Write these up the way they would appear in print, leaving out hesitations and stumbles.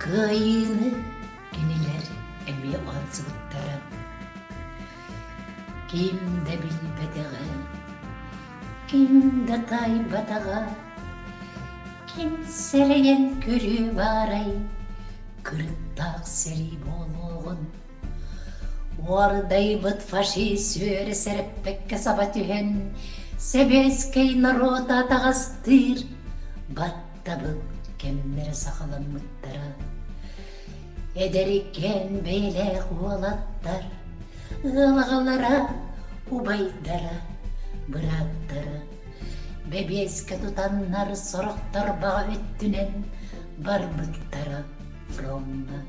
Кыайыыны кинилэр эмиэ уһансыбыттара. Ким да билбэтэҕэ, ким да таайбатаҕа, ким сэрэйэн көрүө баарай, кырыктаах сэрии буолуоҕун. Уордайбыт фашист үөрэ сэрэппэккэ саба түһэн, сэбиэскэй норуота атаҕастыыр баттабыл кэмнэрэ саҕаламмыттара. Эдэрикээн бэйэлээх уолаттар, ыал аҕалара, убайдара, бырааттара бэбиэскэ тутаннар сорохтор баҕа өттүнэн барбыттара фроҥҥа.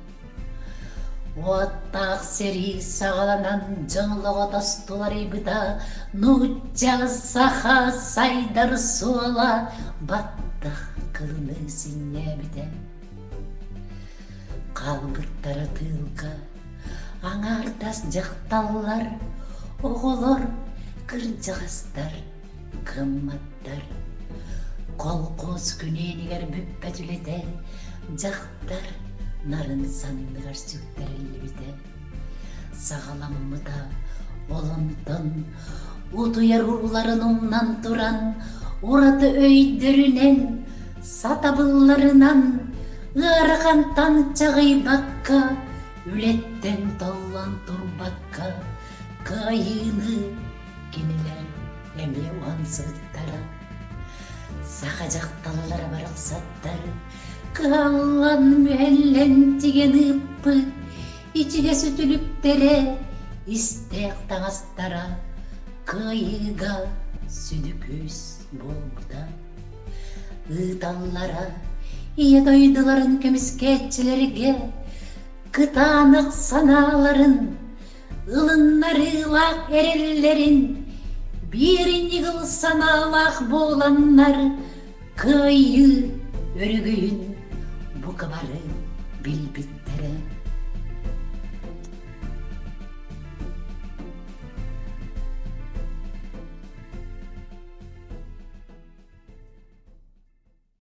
Уоттаах сэрии саҕаланан дьон олоҕо тосту уларыйбыта, нуучча, саха сайдар суола баттах кылыныы синньээбитэ. Хаалбыттара тыылга аҥаардас дьахталлар, оҕолор, кырдьаҕастар, кыамматтар. Колхоз күнүөнүгэр бүппэт үлэтэ дьахтар нарын санныгар сүктэриллибитэ. Саҕаламмыта ол онтон утуйар ууларын умнан туран ураты өйдөрүнэн, сатабылларынан ыарахантан чаҕыйбакка, үлэттэн толлон турбакка кыайыыны кинилэр эмиэ уһансыбыттара. Саха дьахталлара барахсаттар кыһаллан-мүһэллэн тигэн ыыппыт ичигэс үтүлүктэрэ, истээх таҥастара кыайыыга сүдү күүс буолбута. Ыыталлара ийэ дойдуларын көмүскээччилэргэ кытаанах санааларын ылыннарыылаах эрэллэрин биир ньыгыл санаалаах буоланнар кыайыы өрөгөйүн бука бары билбиттэрэ.